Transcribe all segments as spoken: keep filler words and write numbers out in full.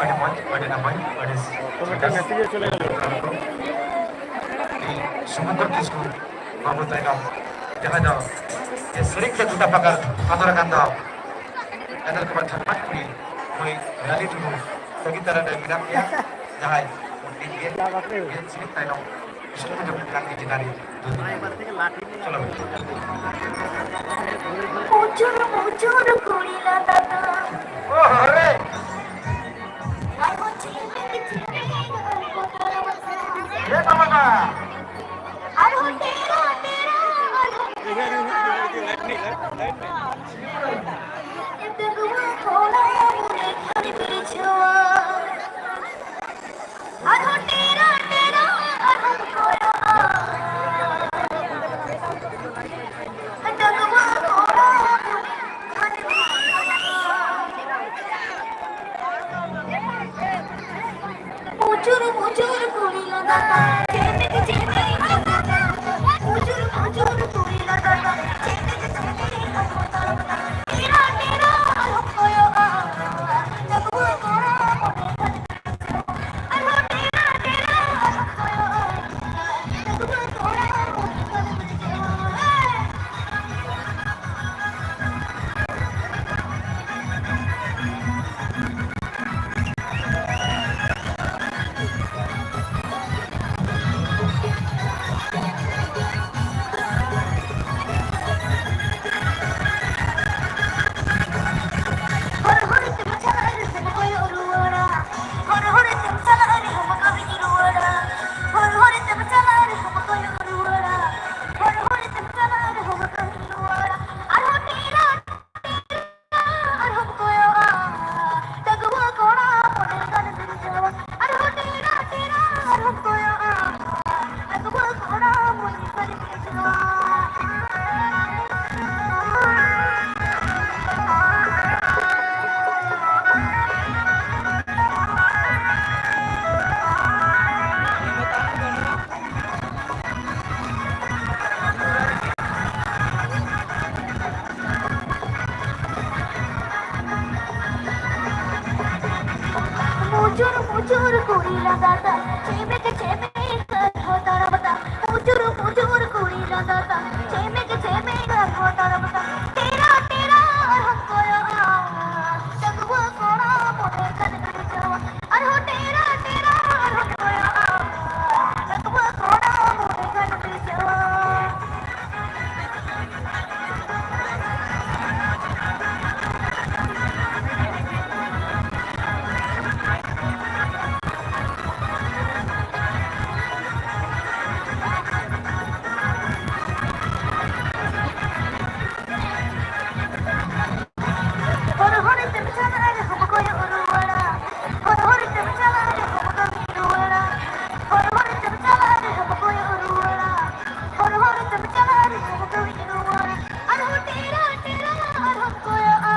ᱟᱹᱰᱤ ᱢᱚᱡᱽ, ᱟᱹᱰᱤ ᱱᱟᱯᱟᱭ, ᱟᱹᱰᱤ ᱥᱟᱨᱦᱟᱣ᱾ ᱥᱩᱢᱩᱫᱨᱚ ᱠᱤᱥᱠᱩ ᱵᱟᱹᱵᱩ ᱛᱟᱭᱱᱚᱢ, ᱡᱟᱦᱟᱸᱭ ᱫᱚ ᱥᱮᱨᱮᱧ ᱛᱮ ᱜᱚᱴᱟ ᱯᱟᱠᱟᱲ ᱥᱚᱫᱚᱨ ᱟᱠᱟᱱ ᱫᱚ ᱮᱱᱮᱞ ᱠᱚᱢᱟ ᱡᱷᱟᱲᱠᱷᱚᱸᱰ ᱠᱩᱲᱤ ᱢᱟᱹᱭ ᱨᱟᱱᱤ ᱴᱩᱰᱩ ᱛᱟᱹᱜᱤ ᱛᱟᱨᱟ ᱨᱮ ᱢᱮᱱᱟᱜ ᱯᱮᱭᱟ, ᱡᱟᱦᱟᱸᱭ ᱩᱱᱠᱤᱱ ᱜᱮ ᱜᱮᱫ ᱥᱮᱨᱮᱧ ᱛᱟᱭᱱᱚᱢ ᱥᱩᱢᱩᱫᱨᱚ ᱠᱤᱥᱠᱩ ᱪᱮᱛᱟᱱ ᱨᱮ ᱫᱩᱞ᱾ ᱪᱚᱞᱚ᱾ ᱯᱩᱪᱩᱨ ᱯᱩᱪᱩᱨ ᱠᱩᱲᱤ ᱞᱟᱸᱫᱟ ᱫᱚ᱾ ᱳ ᱦᱳᱨᱮ᱾ ᱟᱨᱦᱚᱸ ᱪᱮᱫ ᱪᱮᱫ ᱮ ᱠᱟᱢᱟᱜᱟ? ᱟᱨᱦᱚᱸ ᱴᱮᱨᱟ ᱴᱮᱨᱟ, ᱟᱨᱦᱚᱸ ᱰᱟᱺᱜᱩᱣᱟᱹ ᱠᱚᱲᱟ ᱢᱚᱱᱮ ᱠᱷᱟᱱ ᱵᱤᱨᱡᱷᱟᱹᱣᱟ᱾ ᱟᱨᱦᱚᱸ ᱴᱮᱨᱟ ᱴᱮᱨᱟ, ᱟᱨᱦᱚᱸ ᱠᱚᱭᱚᱜᱼᱟ᱾ ᱰᱟᱺᱜᱩᱣᱟᱹ ᱠᱚᱲᱟ ᱢᱚᱱᱮ ᱠᱷᱟᱱ ᱵᱤᱨᱡᱷᱟᱹᱣᱟ᱾ ᱯᱩᱪᱩᱨ ᱯᱩᱪᱩᱨ ᱠᱩᱲᱤ ᱞᱟᱸᱫᱟ ᱛᱟᱭ, ᱪᱮᱫ ᱪᱮᱫ ᱯᱩᱪᱩᱨ ᱯᱩᱪᱩᱨ ᱠᱩᱲᱤ ᱞᱟᱸᱫᱟ ᱛᱟᱭ, ᱪᱮᱫ ᱪᱮᱫ ᱴᱮᱨᱟ ᱴᱮᱨᱟ ᱟᱞᱚᱢ ᱠᱚᱭᱚᱜᱼᱟ, ᱰᱟᱺᱜᱩᱣᱟᱹ ᱠᱚᱲᱟ ᱢᱚᱱᱮ ᱠᱷᱟᱱ ᱟᱨᱦᱚᱸ ᱴᱮᱨᱟ ᱴᱮᱨᱟ ᱟᱞᱚᱢ ᱠᱚᱭᱚᱜᱼᱟ, ᱰᱟᱺᱜᱩᱣᱟᱹ ᱠᱚᱲᱟ ᱢᱚᱱᱮ ᱠᱷᱟᱱ ᱵᱤᱨᱡᱷᱟᱹᱣᱟ᱾ ᱞᱟᱸᱫᱟ ᱛᱟᱢ, ᱪᱮᱢᱮᱠ ᱪᱮᱢᱮᱠ ᱟᱨᱦᱚᱸ ᱛᱟᱲᱟᱢ ᱛᱟᱢ, ᱢᱩᱡᱩᱨ ᱢᱩᱡᱩᱨ ᱠᱩᱲᱤ ᱞᱟᱸᱫᱟ ᱛᱟᱢ, ᱪᱮᱢᱮᱠ ᱪᱮᱢᱮᱠ ᱟᱨᱦᱚᱸ ᱛᱟᱲᱟᱢ ᱛᱟᱢ, ᱴᱮᱨᱟ ᱴᱮᱨᱟ ᱟᱨᱦᱚᱸᱢ ᱠᱚᱭᱚᱜᱼᱟ, ᱰᱟᱺᱜᱩᱣᱟᱹ ᱠᱚᱲᱟ ᱢᱚᱱᱮ ᱠᱷᱟᱱ ᱨᱤᱡᱷᱟᱹᱣᱟ, ᱟᱨᱦᱚᱸ ᱴᱮᱨᱟ ᱴᱮᱨᱟ ᱟᱨᱦᱚᱸᱢ ᱠᱚᱭᱚᱜᱼᱟ, ᱰᱟᱺᱜᱩᱣᱟᱹ ᱠᱚᱲᱟ ᱢᱚᱱᱮ ᱠᱷᱟᱱ ᱨᱤᱡᱷᱟᱹᱣᱟ᱾ ᱦᱚᱨ ᱦᱚᱨ ᱛᱮᱢ ᱪᱟᱞᱟᱜ ᱨᱮᱦᱚᱸᱢ ᱠᱚᱭᱚᱜ ᱨᱩᱣᱟᱹᱲᱟ, ᱦᱚᱨ ᱦᱚᱨ ᱛᱮᱢ ᱪᱟᱞᱟᱜ ᱨᱮᱦᱚᱸᱢ ᱠᱚᱭᱚᱜ ᱨᱩᱣᱟᱹᱲᱟ, ᱦᱚᱨ ᱦᱚᱨ ᱛᱮᱢ ᱪᱟᱞᱟᱜ ᱨᱮᱦᱚᱸᱢ ᱠᱚᱭᱚᱜ ᱨᱩᱣᱟᱹᱲᱟ, ᱦᱚᱨ ᱦᱚᱨ ᱛᱮᱢ ᱪᱟᱞᱟᱜ ᱨᱮᱦᱚᱸᱢ ᱠᱚᱭᱚᱜ ᱨᱩᱣᱟᱹᱲᱟ, ᱟᱨᱦᱚᱸ ᱴᱮᱨᱟ ᱴᱮᱨᱟ ᱟᱨᱦᱚᱸᱢ ᱠᱚᱭᱚᱜᱼᱟ᱾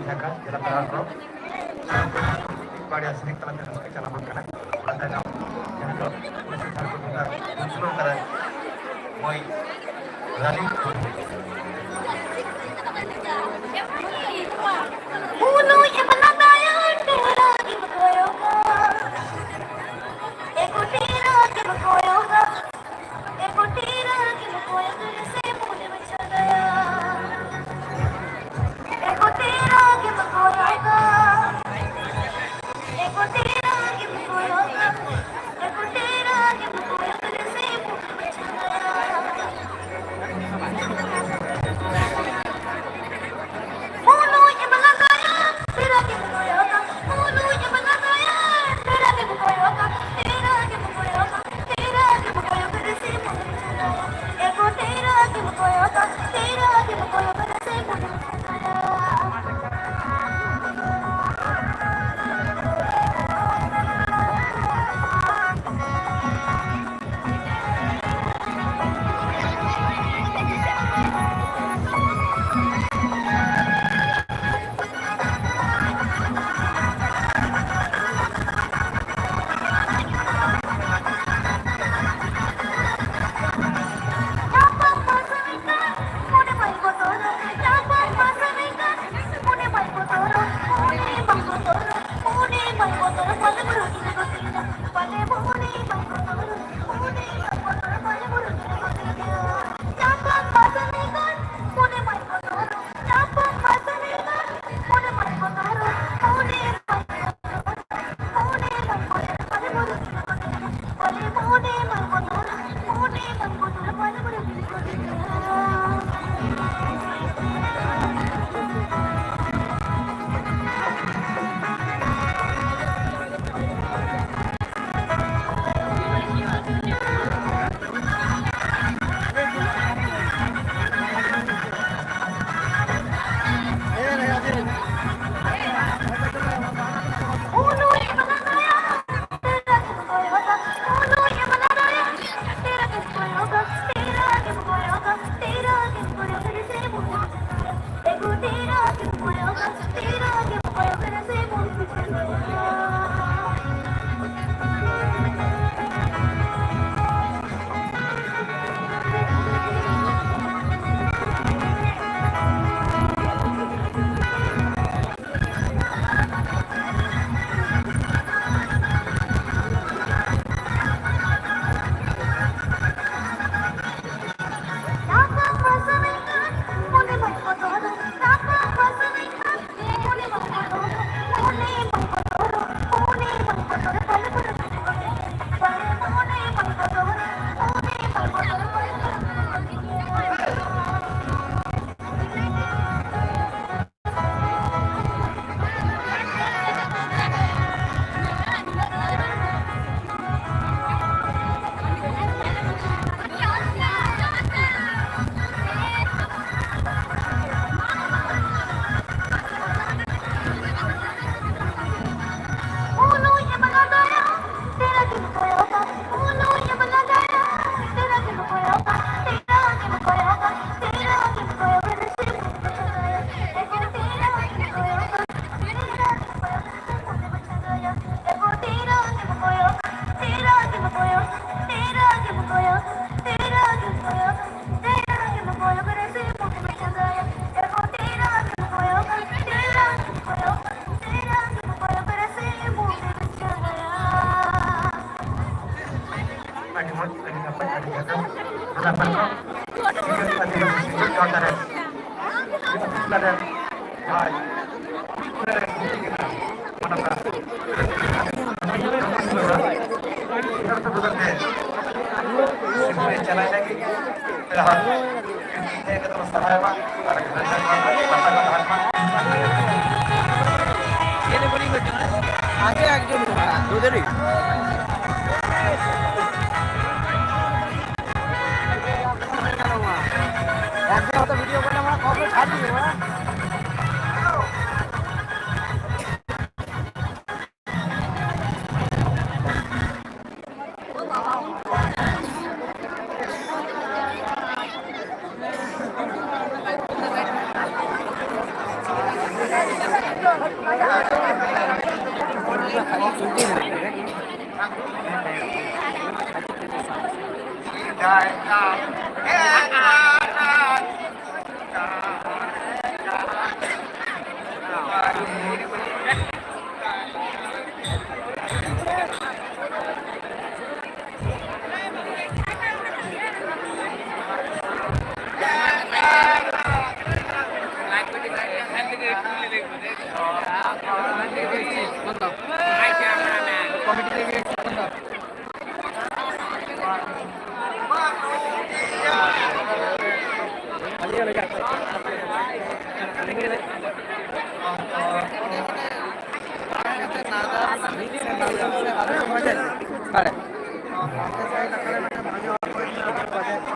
ᱡᱟᱭᱜᱟ ᱡᱮᱞᱟ ᱯᱟᱲᱟ ᱦᱚᱲ ᱵᱟᱲᱮ ᱥᱤᱨᱤᱡ ᱛᱟᱞᱟᱛᱮ ᱨᱟᱹᱥᱠᱟᱹ ᱪᱟᱞᱟᱣ ᱟᱠᱟᱱᱟ᱾ ᱚᱱᱟ ᱛᱟᱭᱱᱚᱢ ᱡᱟᱦᱟᱸ ᱫᱚ ᱩᱱᱤᱥᱥᱚ ᱪᱷᱟᱲᱯᱚᱱ ᱠᱷᱚᱱᱟᱜ ᱩᱪᱷᱟᱹᱱ ᱠᱟᱫᱟᱭ ᱢᱟᱹᱭ ᱨᱟᱱᱤ ᱢᱩᱨᱢᱩ᱾ ᱚᱠᱟᱨᱮ?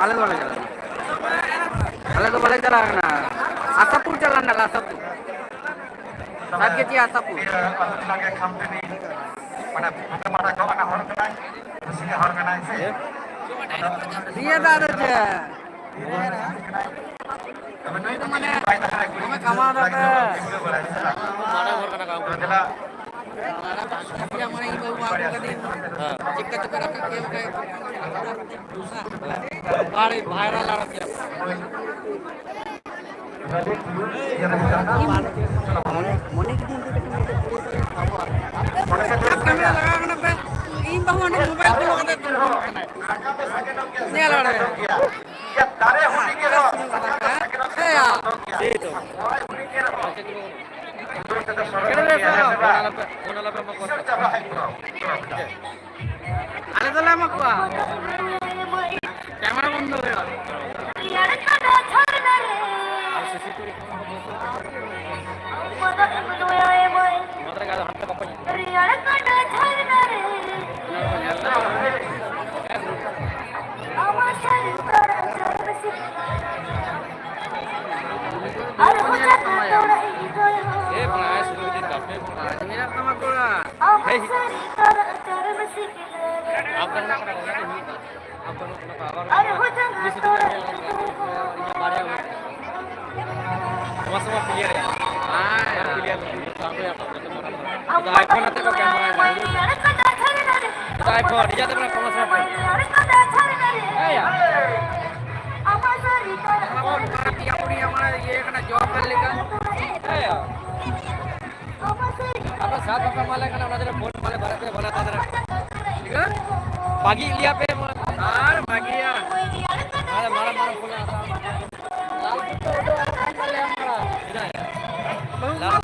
ᱟᱞᱮ ᱫᱚ ᱵᱟᱞᱮ ᱪᱟᱞᱟᱜ ᱠᱟᱱᱟ᱾ ᱟᱞᱮ ᱫᱚ ᱵᱟᱞᱮ ᱪᱟᱞᱟᱜ ᱠᱟᱱᱟ᱾ ᱟᱥᱟᱯᱩᱨ ᱪᱟᱞᱟᱜ ᱠᱟᱱᱟ, ᱟᱥᱟᱯᱩᱨ᱾ ᱥᱟᱛ ᱠᱮᱡᱤ ᱟᱥᱟᱯᱩᱨ᱾ ᱢᱟᱱᱮ, ᱵᱷᱩᱛᱮ ᱢᱟᱰᱟ ᱠᱚ ᱚᱱᱟ ᱦᱚᱲ ᱠᱟᱱᱟᱭ, ᱨᱩᱥᱤᱠᱟ ᱦᱚᱲ ᱠᱟᱱᱟᱭ ᱥᱮ? ᱱᱤᱭᱟᱹ ᱫᱚ ᱟᱫᱚ ᱪᱮᱫ? ᱢᱟᱱᱮ, ᱫᱚᱢᱮ ᱠᱟᱢᱟᱣ ᱫᱟᱯᱮ᱾ ᱢᱟᱨᱟᱝ ᱦᱚᱲ ᱠᱟᱱᱟ ᱠᱚ ᱩᱱᱠᱩ᱾ ᱢᱟᱱᱮ, ᱤᱧ ᱵᱟᱹᱵᱩ ᱟᱹᱜᱩ ᱠᱟᱫᱮᱭᱟ᱾ ᱦᱮᱸ᱾ ᱪᱮᱫᱠᱟ ᱪᱚᱠᱚ ᱨᱟᱠᱟᱵ ᱠᱮᱫ ᱞᱮᱠᱟ᱾ ᱟᱹᱰᱤ viral ᱟᱨᱚ ᱠᱮᱫ᱾ ᱢᱚᱱᱮ, ᱢᱚᱱᱮ ᱠᱤᱫᱟᱹᱧ ᱡᱮ ᱠᱟᱹᱴᱤᱡ ᱠᱟᱹᱢᱤ ᱨᱮ ᱞᱟᱜᱟᱣ ᱠᱟᱱᱟ ᱯᱮ᱾ ᱤᱧ ᱵᱟᱹᱦᱩ ᱚᱸᱰᱮ mobile ᱠᱚ ᱞᱟᱜᱟᱣ ᱠᱟᱛᱮ ᱧᱮᱞ ᱵᱟᱲᱟᱭᱟ᱾ ᱦᱮᱸᱭᱟ᱾ ᱥᱮᱭ ᱛᱚ᱾ ᱟᱞᱮ ᱫᱚᱞᱮ ᱮᱢᱟ ᱠᱚᱣᱟ᱾ ᱠᱮᱢᱮᱨᱟ ᱵᱚᱱᱫᱚ ᱦᱩᱭᱩᱜᱼᱟ᱾ ᱢᱮᱱᱟᱜ ᱛᱟᱢᱟ ᱠᱚᱲᱟ᱾ ᱦᱮᱸ᱾ ᱱᱚᱣᱟ ᱥᱚᱢᱚᱭ clear ᱭᱟ᱾ ᱦᱮᱸ᱾ Clear ᱞᱮᱠᱷᱟᱱ ᱫᱚ ᱵᱟᱝ ᱦᱩᱭᱩᱜᱼᱟ, ᱛᱚ ᱡᱚᱛᱚ ᱢᱟᱨᱟᱝ ᱢᱟᱨᱟᱝ᱾ ᱱᱤᱛᱚᱜ iPhone ᱟᱛᱮ ᱠᱚ camera ᱭᱟ᱾ ᱱᱤᱛᱚᱜ iPhone, ᱱᱤᱡᱮ ᱛᱮ ᱵᱚᱱᱟ ᱠᱚᱢᱟ ᱥᱚᱢᱚᱭ᱾ ᱦᱮᱸ ᱭᱟ᱾ ᱱᱚᱣᱟ ᱠᱚ ᱢᱟᱨᱟᱝ ᱯᱮᱭᱟ ᱯᱩᱱᱭᱟᱹ ᱢᱟᱨᱟᱝ ᱤᱭᱟᱹ ᱠᱟᱱᱟ, ᱡᱚᱵ ᱠᱟᱱ ᱞᱮᱠᱟ᱾ ᱦᱮᱸ ᱭᱟ᱾ ᱟᱯᱮ ᱥᱟᱛ ᱵᱟᱯᱟ ᱢᱟᱞᱮ ᱠᱟᱱᱟ, ᱚᱱᱟ ᱫᱚ ᱯᱷᱳᱱ ᱢᱟᱞᱮ ᱵᱟᱨᱮ ᱛᱮ ᱵᱟᱱᱟ ᱛᱟᱫᱨᱟ᱾ ᱴᱷᱤᱠ ᱟᱪᱷᱮ? ᱵᱟᱹᱜᱤ ᱞᱮᱭᱟ ᱯᱮ ᱟᱨ ᱵᱟᱹᱜᱤᱭᱟ᱾ ᱟᱨ ᱢᱟᱨᱟᱝ ᱢᱟᱨᱟᱝ ᱯᱷᱳᱱ ᱞᱮ ᱦᱟᱛᱟᱣᱟ᱾ ᱞᱟᱞ ᱯᱷᱳᱱ ᱫᱚ ᱩᱰᱩᱠ ᱟᱠᱟᱱ ᱛᱟᱞᱮᱭᱟ ᱚᱱᱟ᱾ ᱞᱟᱞ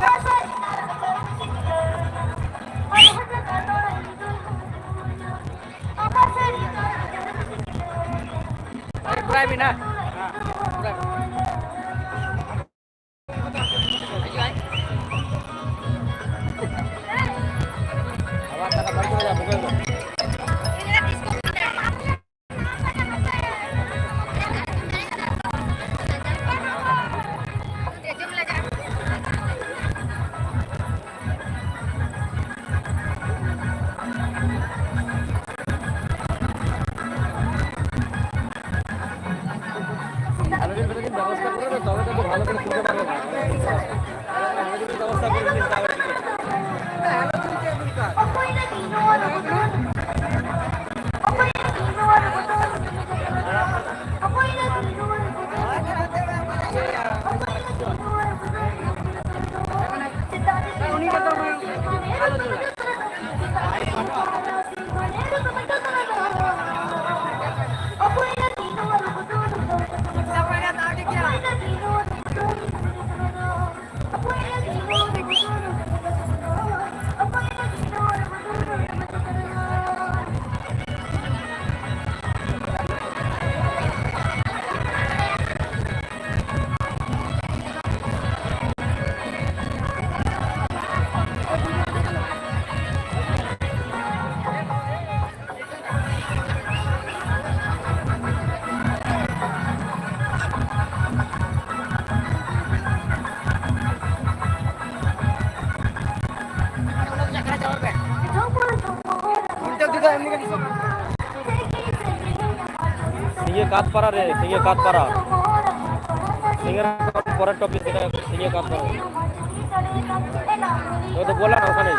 ᱯᱩᱨᱟᱭ ᱢᱮᱱᱟᱜ᱾ ᱯᱩᱨᱟᱭ᱾ ᱥᱤᱸᱜᱮ ᱠᱟᱛᱯᱟᱨᱟ ᱨᱮ, ᱥᱤᱸᱜᱮ ᱠᱟᱛᱯᱟᱨᱟ᱾ ᱥᱤᱸᱜᱮ ᱯᱚᱨᱮᱨ ᱴᱚᱯᱤᱠ ᱥᱤᱸᱜᱮ ᱠᱟᱛᱯᱟᱨᱟ᱾ ᱚ ᱫᱚ ᱵᱚᱞᱟ ᱚᱠᱟᱱᱮ᱾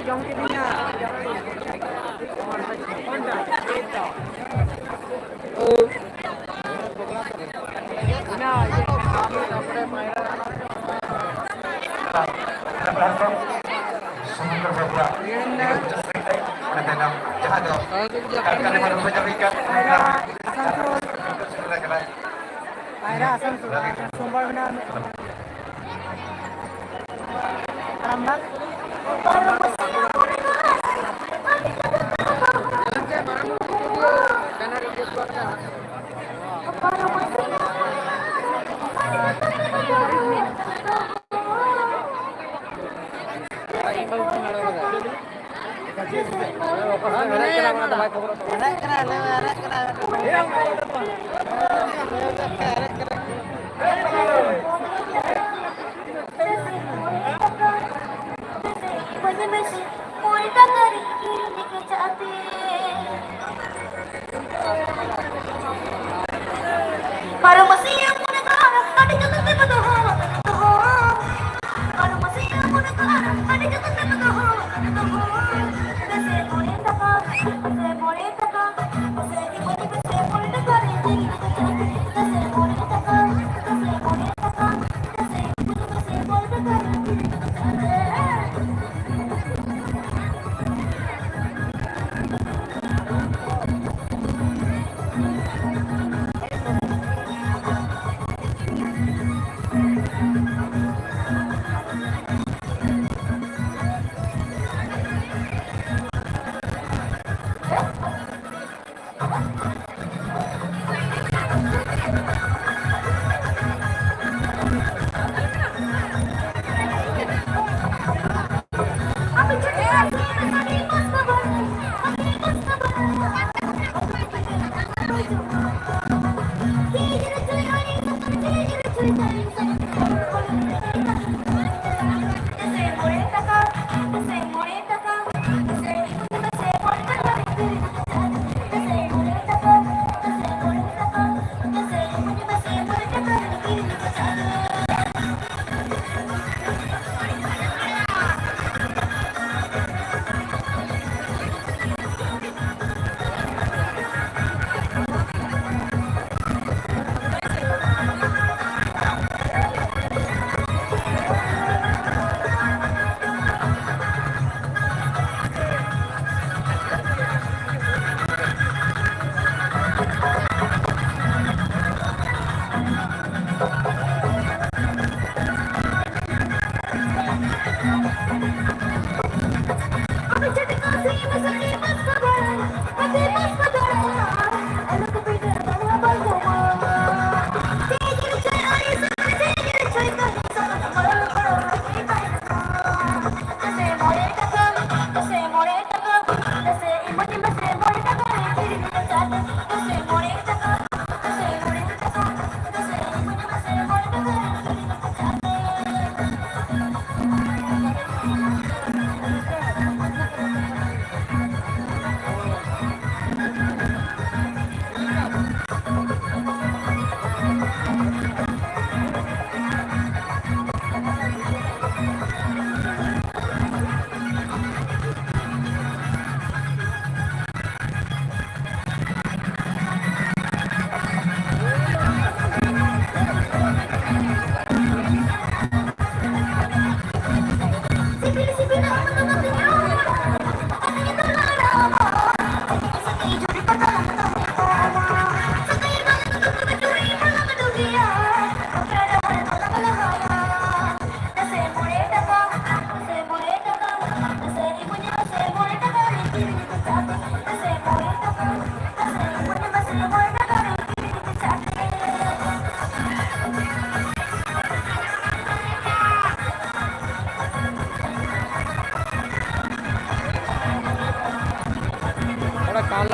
ᱡᱚᱢ ᱠᱤᱫᱤᱧᱟ᱾ ᱥᱩᱢᱩᱝ ᱫᱚ ᱵᱟᱹᱵᱩᱣᱟᱜ ᱚᱸᱰᱮ ᱛᱟᱭᱱᱚᱢ ᱡᱟᱦᱟᱸ ᱫᱚ ᱠᱟᱞᱠᱟᱞᱤ ᱢᱟᱱ ᱠᱚ ᱡᱟᱹᱯᱤᱫ ᱠᱟᱱ ᱯᱟᱭᱨᱟ ᱟᱥᱟᱱᱥᱳᱞ, ᱥᱳᱢᱵᱟᱲ ᱢᱮᱱᱟᱜᱼᱟ᱾ ᱟᱨᱟᱢᱵᱟᱜᱽ᱾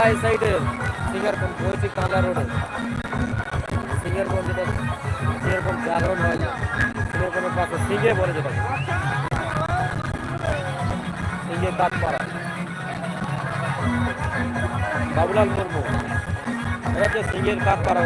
ᱥᱟᱭᱤᱰ ᱨᱮ ᱥᱤᱝᱜᱟᱨ ᱠᱷᱚᱱ ᱵᱚᱭᱥᱤ ᱠᱟᱸᱫᱟ ᱨᱳᱰ ᱨᱮ ᱥᱤᱝᱜᱟᱨ ᱠᱷᱚᱱ ᱡᱮᱴᱟ ᱥᱤᱝᱜᱟᱨ ᱠᱷᱚᱱ ᱡᱟᱜᱽᱨᱚᱱ ᱦᱚᱭ ᱥᱤᱝᱜᱟᱨ ᱠᱷᱚᱱ ᱯᱟᱥᱮ ᱥᱤᱝᱜᱮ ᱵᱚᱞᱮ ᱡᱮᱴᱟ ᱥᱤᱝᱜᱮ ᱠᱟᱴᱯᱟᱲᱟ ᱵᱟᱵᱩᱞᱟᱞ ᱢᱩᱨᱢᱩ ᱨᱟᱡᱽ ᱥᱤᱝᱜᱮ ᱠᱟᱴᱯᱟᱲᱟ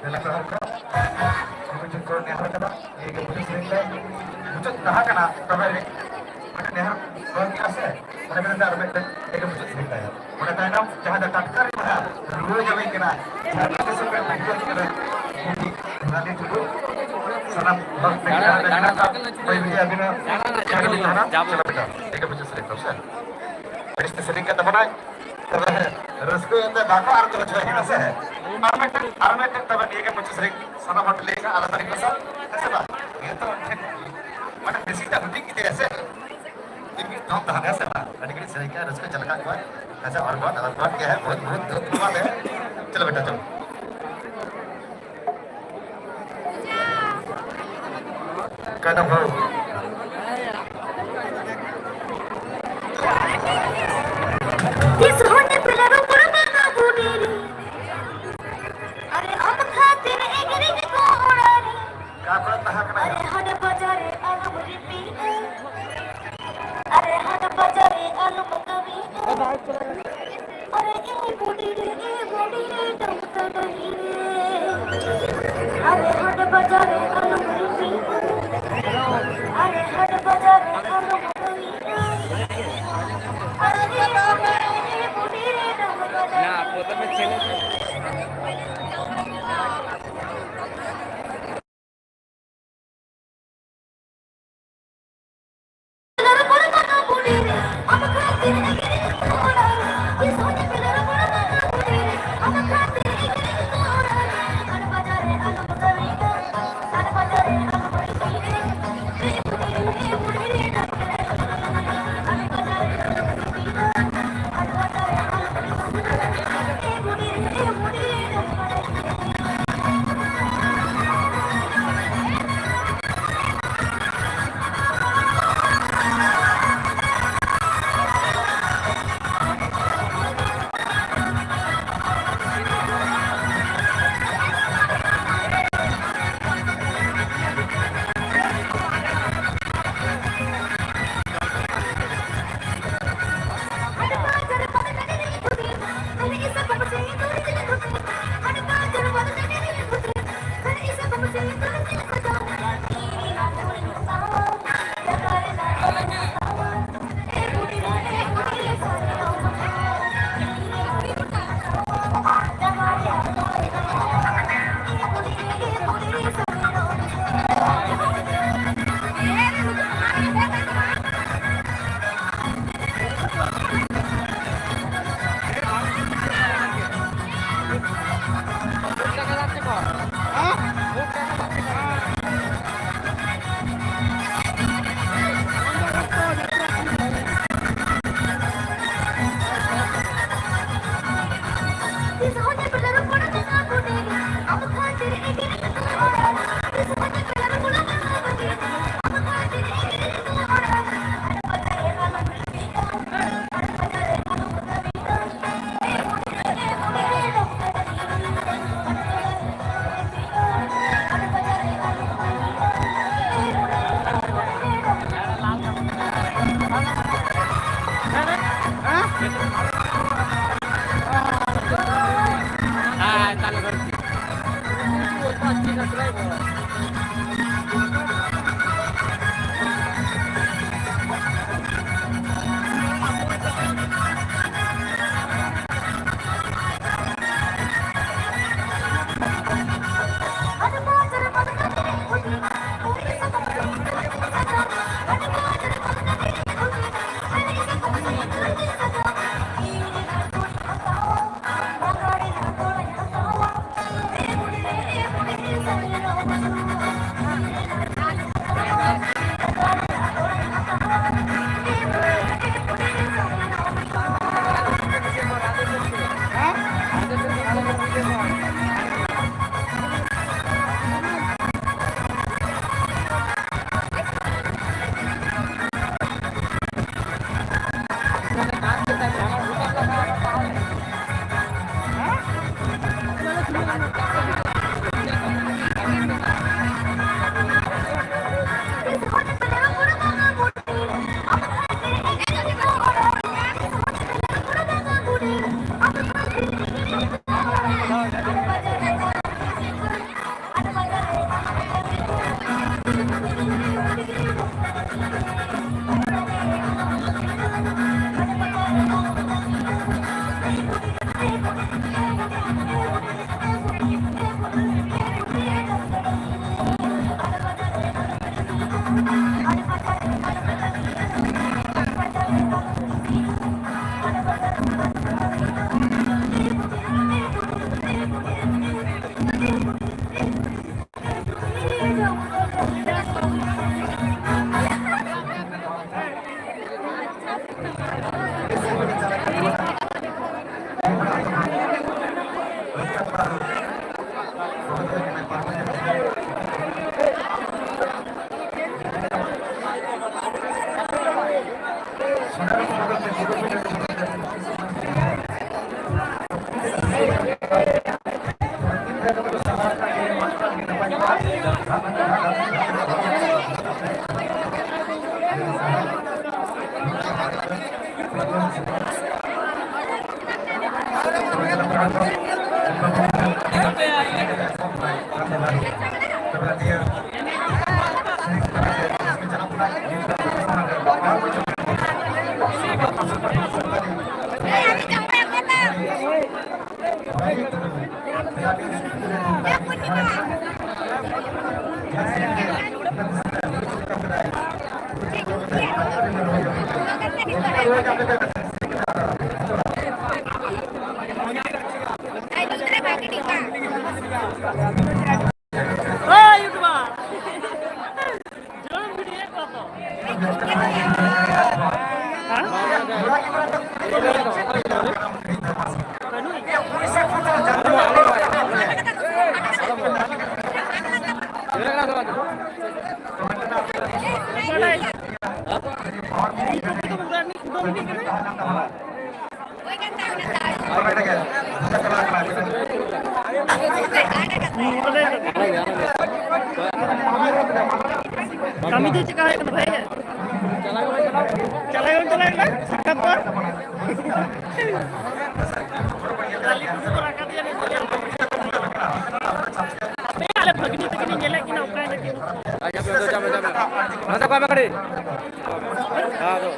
ᱢᱮᱞᱟ ᱠᱚ ᱦᱚᱲ ᱠᱚ, ᱱᱩᱠᱩ ᱪᱮᱫ ᱠᱚ ᱱᱮᱦᱚᱨ ᱠᱟᱫᱟ, ᱱᱤᱭᱟᱹ ᱜᱮ ᱢᱩᱪᱟᱹᱫ ᱥᱮᱨᱮᱧ ᱫᱚ ᱢᱩᱪᱟᱹᱫ ᱛᱟᱦᱮᱸ ᱠᱟᱱᱟ, ᱛᱚᱵᱮ ᱢᱤᱫᱴᱮᱱ ᱱᱮᱦᱚᱨ ᱵᱟᱹᱠᱤ ᱟᱥᱮ, ᱚᱱᱟ ᱢᱮᱱᱛᱮ ᱟᱨ ᱢᱤᱫᱴᱮᱱ ᱱᱤᱭᱟᱹ ᱜᱮ ᱢᱩᱪᱟᱹᱫ ᱥᱮᱨᱮᱧ ᱛᱟᱭᱟ᱾ ᱚᱱᱟ ᱛᱟᱭᱱᱚᱢ ᱡᱟᱦᱟᱸ ᱫᱚ ᱴᱟᱴᱠᱟ ᱨᱮ ᱡᱟᱦᱟᱸ ᱨᱩᱣᱟᱹ ᱡᱟᱹᱢᱤ ᱠᱟᱱᱟ, ᱡᱟᱦᱟᱸ ᱫᱚ ᱫᱤᱥᱚᱢ ᱨᱮ ᱵᱷᱤᱰᱤᱭᱳ ᱠᱟᱱᱟ, ᱩᱱᱤ ᱨᱟᱱᱤ ᱴᱩᱰᱩ, ᱥᱟᱱᱟᱢ ᱦᱚᱲ ᱯᱮ ᱠᱟᱱᱟ, ᱢᱮᱱᱟᱜ ᱠᱚᱣᱟ, ᱵᱟᱹᱭ ᱵᱟᱹᱭ ᱟᱹᱵᱤᱱᱟᱜ ᱪᱟᱹᱞᱩ ᱛᱟᱦᱮᱱᱟ᱾ ᱪᱚᱞᱚ ᱵᱮᱴᱟ, ᱱᱤᱭᱟᱹ ᱜᱮ ᱢᱩᱪᱟᱹᱫ ᱥᱮᱨᱮᱧ ᱛᱟᱵᱚ ᱥᱮ᱾ ᱵᱮᱥ ᱛᱮ ᱥᱮᱨᱮᱧ ᱠᱟᱜ ᱛᱟᱵᱚᱱᱟᱭ᱾ ᱛᱚᱵᱮ ᱨᱟᱹᱥᱠᱟᱹ ᱮᱱᱛᱮ ᱵᱟᱠᱚ ᱟᱨ ᱠᱚ ᱨᱟᱹᱥᱠᱟᱹ ᱠᱟᱱᱟ ᱥᱮ᱾ ᱟᱨ ᱢᱤᱫᱴᱮᱱ, ᱟᱨ ᱢᱤᱫᱴᱮᱱ ᱛᱚᱵᱮ ᱱᱤᱭᱟᱹ ᱜᱮ ᱢᱩᱪᱟᱹᱫ ᱥᱮᱨᱮᱧ ᱥᱟᱱᱟᱢ ᱦᱚᱲ ᱞᱟᱹᱭ ᱠᱟᱜ ᱟᱞᱟᱫᱟ ᱨᱮ ᱠᱚ ᱥᱟᱵ, ᱦᱮᱸ ᱥᱮ ᱵᱟᱝ? ᱱᱤᱭᱟᱹ ᱛᱚ ᱢᱤᱫᱴᱮᱱ, ᱢᱟᱱᱮ ᱵᱮᱥᱤ ᱴᱟ ᱦᱩᱰᱤᱧ ᱜᱤᱫᱽᱨᱟᱹ ᱥᱮ᱾ ᱢᱤᱫ ᱫᱚᱢ ᱛᱟᱦᱮᱱᱟ ᱥᱮ ᱵᱟᱝ? ᱟᱹᱰᱤ ᱜᱷᱟᱹᱲᱤᱡ ᱥᱮᱨᱮᱧ ᱠᱟᱜ ᱨᱟᱹᱥᱠᱟᱹ ᱪᱟᱞᱟᱜ ᱠᱟᱱ ᱜᱮᱭᱟ᱾ ᱦᱮᱸ ᱥᱮ, ᱚᱨ ᱵᱟᱴ, ᱚᱨ ᱵᱟᱴ ᱜᱮ ᱦᱮᱸ, ᱵᱚᱦᱩᱛ, ᱵᱚᱦᱩᱛ ᱫᱩᱠᱷ ᱦᱩᱣᱟ ᱦᱮᱸ᱾ ᱪᱚᱞᱚ ᱵᱮᱴᱟ, ᱪᱚᱞᱚ᱾ ᱠᱟᱱᱟ ᱵᱷᱟᱹᱭ᱾ ᱛᱤᱥ ᱦᱚᱸ ᱧᱮᱯᱮᱞ ᱨᱚᱯᱚᱲ ᱵᱟᱝᱟ ᱵᱩᱰᱤ ᱨᱮ᱾ ᱟᱨᱮ ᱟᱢ ᱠᱷᱟᱹᱛᱤᱨ ᱮᱜᱮᱨ ᱜᱮᱠᱚ ᱚᱲᱟᱜ ᱨᱮ᱾ ᱚᱠᱟ ᱠᱚᱨᱮ ᱛᱟᱦᱮᱸ ᱠᱟᱱᱟ? ᱟᱨᱮ ᱦᱟᱴ ᱵᱟᱡᱟᱨ ᱨᱮ ᱟᱞᱚᱢ ᱨᱤᱯᱤᱴ᱾ ᱟᱨᱮ ᱦᱟᱴ ᱵᱟᱡᱟᱨ ᱨᱮ ᱟᱞᱚᱢ ᱠᱟᱹᱢᱤ᱾ ᱟᱨᱮ ᱮ ᱵᱩᱰᱤ ᱨᱮ, ᱮ ᱵᱩᱰᱤ ᱨᱮ, ᱰᱟᱹᱝ ᱛᱟᱹᱰᱟᱹᱝ ᱨᱮ᱾ ᱟᱨᱮ ᱦᱟᱴ ᱵᱟᱡᱟᱨ ᱨᱮ ᱟᱞᱚᱢ ᱨᱤᱯᱤᱴ᱾ ᱟᱨᱮ ᱠᱟᱹᱢᱤ ᱫᱚ ᱪᱮᱠᱟ ᱦᱩᱭᱩᱜ ᱠᱟᱱᱟ ᱵᱷᱟᱭ? ᱪᱟᱞᱟᱣ ᱪᱟᱞᱟᱣ ᱠᱟᱱᱟ, ᱥᱟᱠᱟᱢ ᱠᱚ᱾ ᱟᱞᱮ ᱵᱷᱟᱹᱜᱽᱱᱤ ᱛᱟᱹᱠᱤᱱ ᱧᱮᱞᱮᱫ ᱠᱤᱱᱟ, ᱚᱠᱟᱭ ᱱᱟᱠᱤᱱ? ᱟᱪᱪᱷᱟ, ᱦᱟᱯᱮ, ᱦᱟᱯᱮ, ᱦᱟᱯᱮ, ᱦᱟᱯᱮ᱾ ᱱᱚᱛᱮ ᱠᱚ ᱮᱢᱟ ᱠᱟᱹᱴᱤᱡ᱾ ᱦᱮᱸ, ᱟᱫᱚ᱾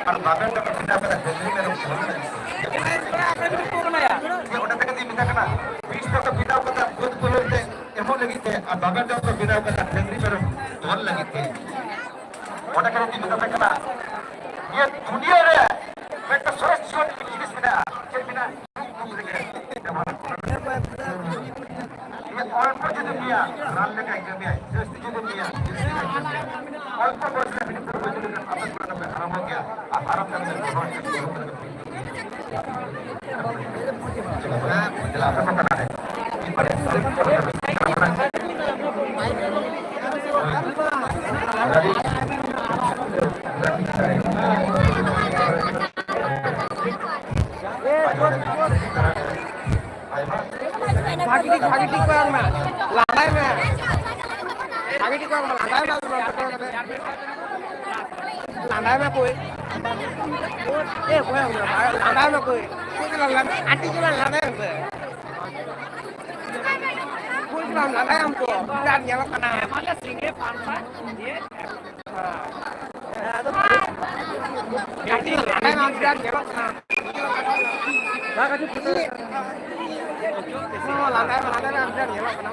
ᱟᱨ ᱵᱟᱵᱮᱱ ᱫᱚ ᱵᱮᱱᱟᱣ ᱠᱟᱫᱟ ᱰᱟᱹᱝᱨᱤ ᱢᱮᱨᱚᱢ ᱠᱚ᱾ ᱚᱸᱰᱮ ᱛᱮᱜᱮ ᱞᱤᱧ ᱢᱮᱛᱟ ᱠᱟᱱᱟ, ᱵᱤᱥ ᱴᱟᱠᱟ ᱵᱮᱱᱟᱣ ᱠᱟᱫᱟ ᱵᱟᱹᱫᱽ ᱵᱟᱹᱭᱦᱟᱹᱲ ᱛᱮ ᱮᱢᱚᱜ ᱞᱟᱹᱜᱤᱫ ᱛᱮ, ᱟᱨ ᱵᱟᱵᱮᱱ ᱫᱚ ᱵᱮᱱᱟᱣ ᱠᱟᱫᱟ ᱰᱟᱹᱝᱨᱤ ᱢᱮᱨᱚᱢ ᱛᱚᱞ ᱞᱟᱹᱜᱤᱫ ᱛᱮ᱾ ᱚᱸᱰᱮ ᱛᱮᱜᱮ ᱞᱤᱧ ᱢᱮᱛᱟ ᱠᱟᱱᱟ, ᱱᱤᱭᱟᱹ ᱫᱩᱱᱤᱭᱟᱹ ᱨᱮ ᱢᱤᱫᱴᱟᱝ ᱥᱚᱨᱮᱥ ᱨᱟᱱ ᱞᱮᱠᱟᱭ ᱠᱟᱹᱢᱤᱭᱟ, ᱡᱟᱹᱥᱛᱤ ᱡᱩᱫᱤᱢ ᱧᱩᱭᱟ, ᱡᱟᱹᱥᱛᱤ ᱞᱮᱠᱟᱭ ᱠᱟᱹᱢᱤᱭᱟ᱾ ᱚᱞᱯᱚ ᱵᱚᱭᱚᱥ ᱨᱮ ᱢᱤᱫ ᱯᱩᱨᱵᱚ ᱡᱩᱫᱤ ᱟᱯᱮ ᱠᱚᱲᱟ ᱯᱮ ᱦᱟᱨᱟᱢᱚᱜ ᱜᱮᱭᱟ, ᱟᱨ ᱦᱟᱨᱟᱢ ᱠᱟᱛᱮ ᱯᱮ ᱦᱚᱲ ᱴᱷᱮᱱ ᱫᱩᱲᱩᱵ ᱠᱟᱛᱮ ᱯᱮ ᱪᱮᱫ ᱞᱮᱠᱟ? ᱪᱮᱫ ᱞᱮᱠᱟ? ᱟᱯᱮ ᱠᱚ ᱠᱟᱱᱟ ᱨᱮ? ᱢᱤᱫ ᱵᱟᱨᱭᱟ ᱥᱟᱹᱨᱤ ᱠᱟᱛᱷᱟ ᱠᱟᱱᱟ᱾ ᱵᱷᱟᱜᱤ ᱴᱷᱤᱠ, ᱵᱷᱟᱜᱤ ᱴᱷᱤᱠ ᱵᱟᱝ ᱢᱮ᱾ ᱞᱟᱸᱫᱟᱭ ᱢᱮ᱾ ᱵᱷᱟᱜᱮ ᱴᱷᱤᱠ ᱵᱟᱝ ᱞᱟᱸᱫᱟᱭ ᱢᱮ, ᱞᱟᱸᱫᱟᱭ ᱢᱮ ᱠᱚᱭ᱾ ᱮ, ᱚᱠᱚᱭ ᱞᱟᱸᱫᱟᱭ ᱢᱮ ᱠᱚᱭ᱾ ᱠᱚᱭ ᱪᱟᱞᱟᱣ ᱞᱟᱸᱫᱟ-, ᱟᱹᱰᱤ ᱪᱟᱞᱟᱣ ᱞᱟᱸᱫᱟᱭ ᱢᱮ᱾ ᱠᱚᱭ ᱪᱟᱞᱟᱣ ᱞᱟᱸᱫᱟᱭᱟᱢ ᱛᱚ, ᱵᱤᱨᱟᱴ ᱧᱮᱞᱚᱜ ᱠᱟᱱᱟ᱾ ᱠᱟᱹᱴᱤᱡ ᱞᱟᱸᱫᱟᱭ ᱢᱮ, ᱵᱤᱨᱟᱴ ᱧᱮᱞᱚᱜ ᱠᱟᱱᱟ᱾ ᱞᱟᱸᱫᱟᱭ ᱢᱮ, ᱞᱟᱸᱫᱟᱭ ᱢᱮ, ᱵᱤᱨᱟᱴ ᱧᱮᱞᱚᱜ ᱠᱟᱱᱟ᱾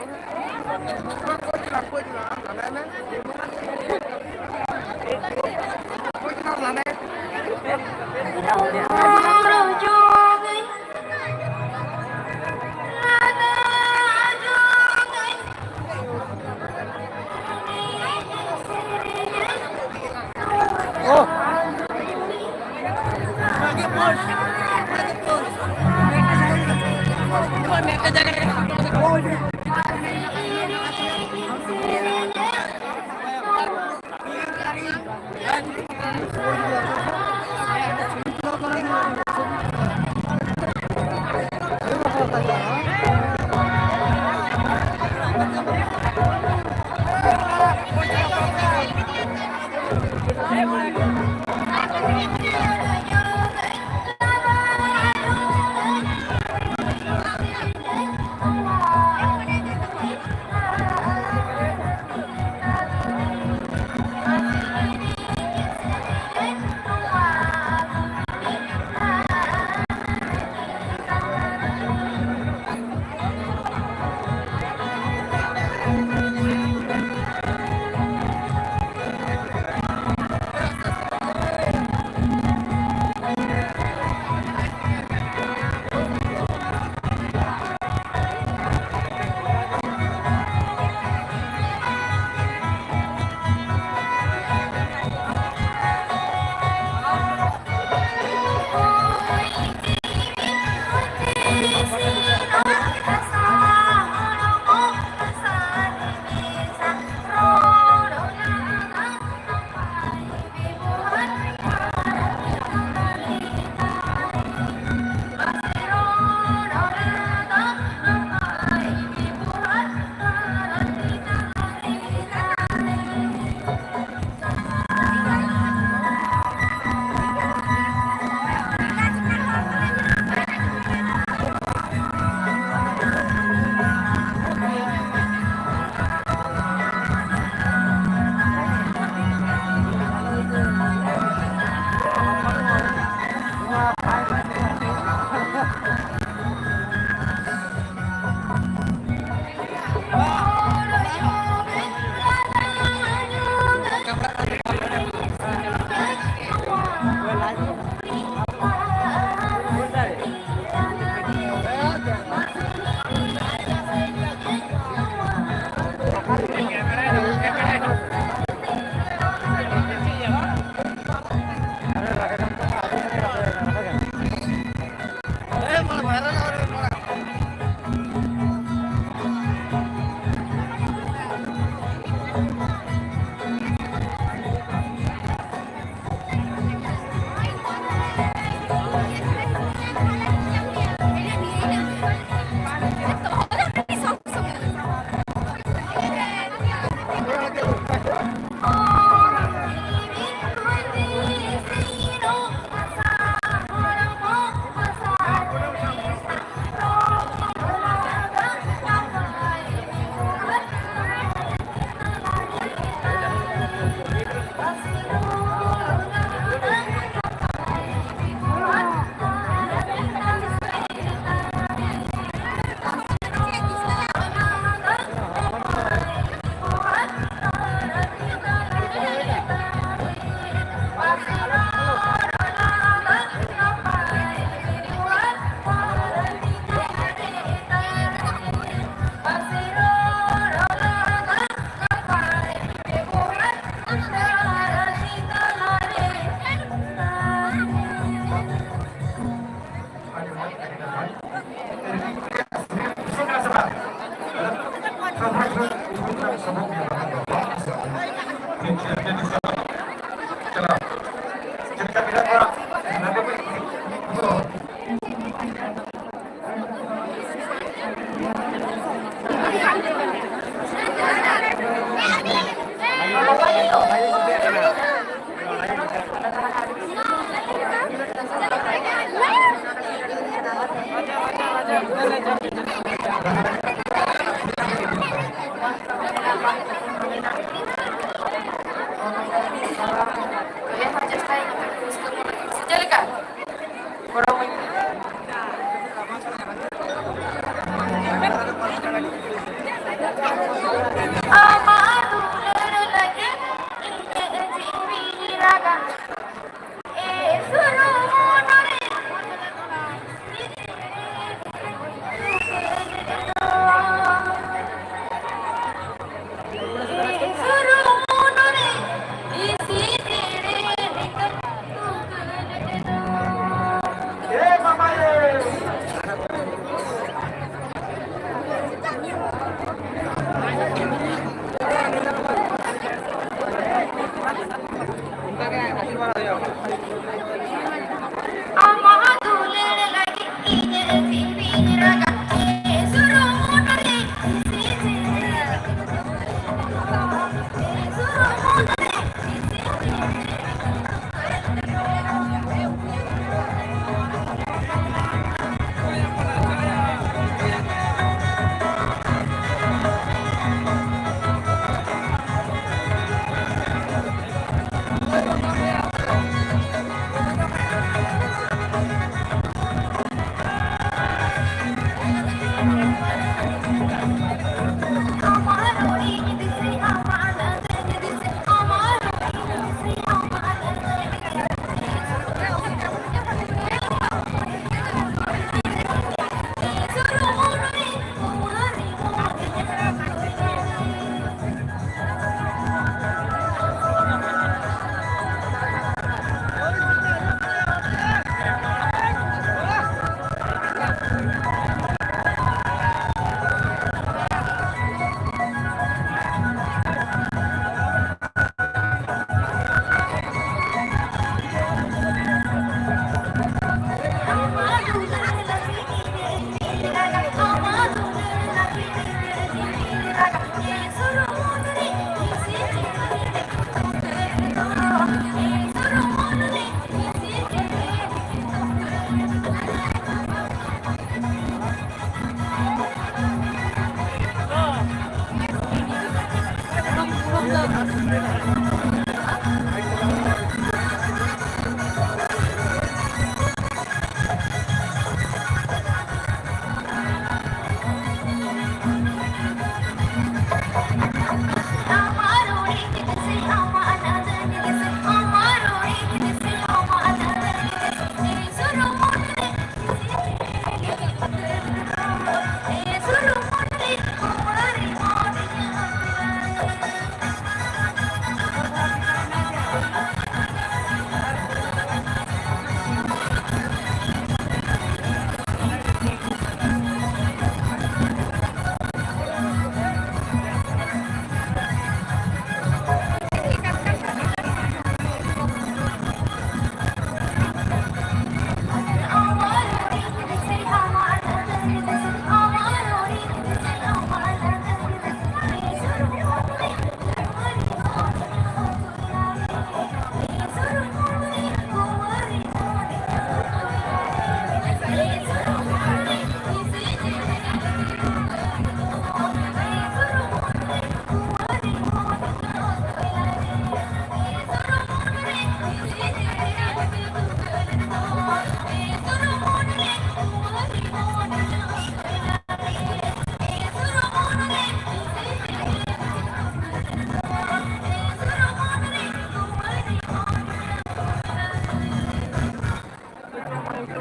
ᱢᱤᱫ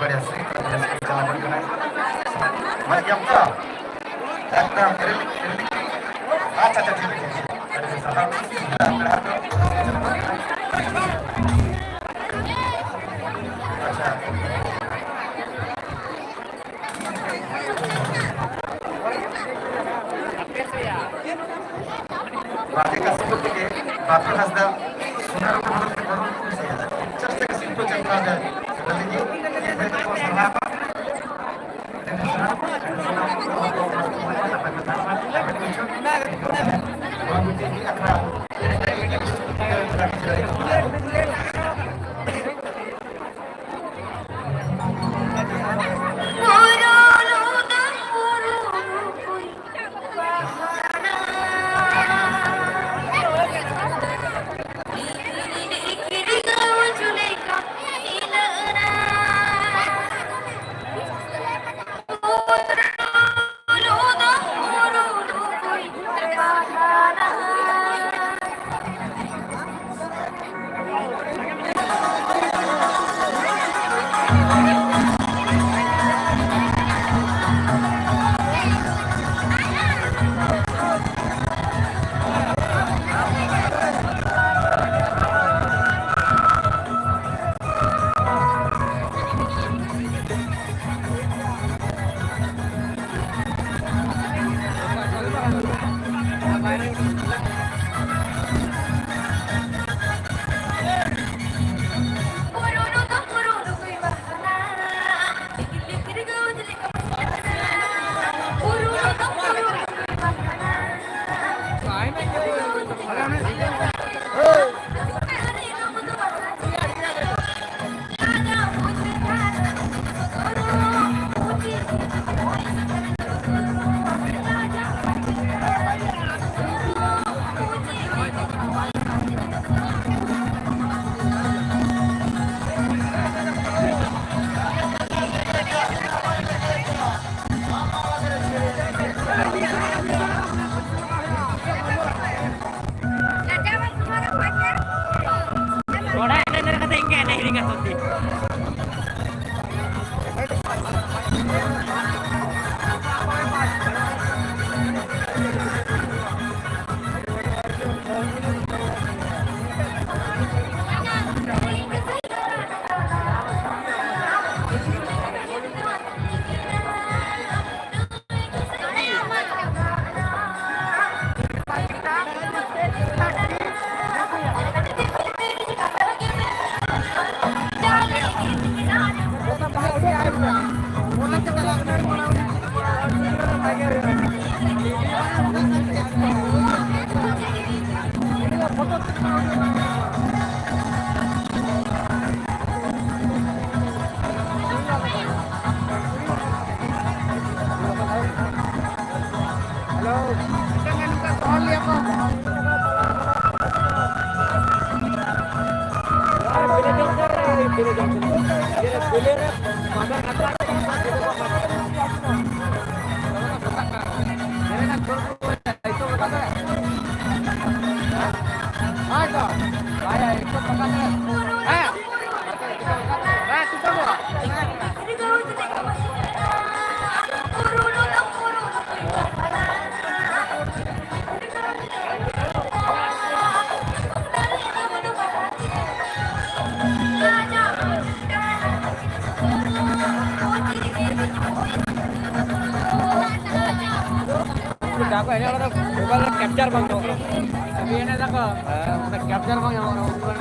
ᱵᱟᱨᱭᱟ ᱥᱮᱨᱮᱧ ᱠᱚ ᱪᱟᱞᱟᱣ ᱟᱵᱚᱱ ᱠᱟᱱᱟ᱾ ᱢᱚᱡᱽ ᱜᱮᱭᱟᱢ ᱛᱚ? ᱮᱠᱫᱚᱢ ᱨᱤᱞᱤᱠ, ᱨᱤᱞᱤᱠ᱾ ᱟᱪᱪᱷᱟ, ᱟᱪᱪᱷᱟ, ᱴᱷᱤᱠ ᱜᱮᱭᱟ, ᱴᱷᱤᱠ ᱜᱮᱭᱟ᱾ ᱟᱹᱰᱤ ᱵᱮᱥ, ᱟᱫᱚ ᱟᱪᱪᱷᱟ᱾ ᱵᱟᱨᱦᱮ ᱠᱟᱥᱤᱯᱩᱨ ᱛᱮᱜᱮ ᱵᱟᱯᱤ ᱦᱟᱸᱥᱫᱟ, ᱥᱳᱱᱟ ᱨᱩᱯᱟᱹ ᱵᱚᱫᱚᱞ ᱛᱮ ᱵᱟᱹᱨᱩ ᱨᱩᱯᱟᱹ ᱥᱮ ᱯᱚᱧᱪᱟᱥ ᱴᱟᱠᱟ ᱥᱤᱨᱯᱟᱹ ᱪᱟᱞ ᱠᱟᱱᱟ᱾ ᱨᱟᱹᱞᱤ ᱜᱮ ᱡᱚᱛᱚ ᱠᱚ ᱥᱟᱨᱦᱟᱣ᱾ ᱡᱟᱦᱟᱸ ᱠᱚ ᱮᱱᱮᱡ, ᱚᱱᱟ ᱫᱚ mobile ᱨᱮ capture ᱵᱟᱝ ᱧᱟᱢᱚᱜ ᱠᱟᱱᱟ᱾ ᱪᱷᱚᱵᱤ ᱮᱱᱮᱡ ᱫᱟᱠᱚ, ᱦᱮᱸ, ᱚᱱᱟ capture ᱵᱟᱝ ᱧᱟᱢᱚᱜ ᱠᱟᱱᱟ᱾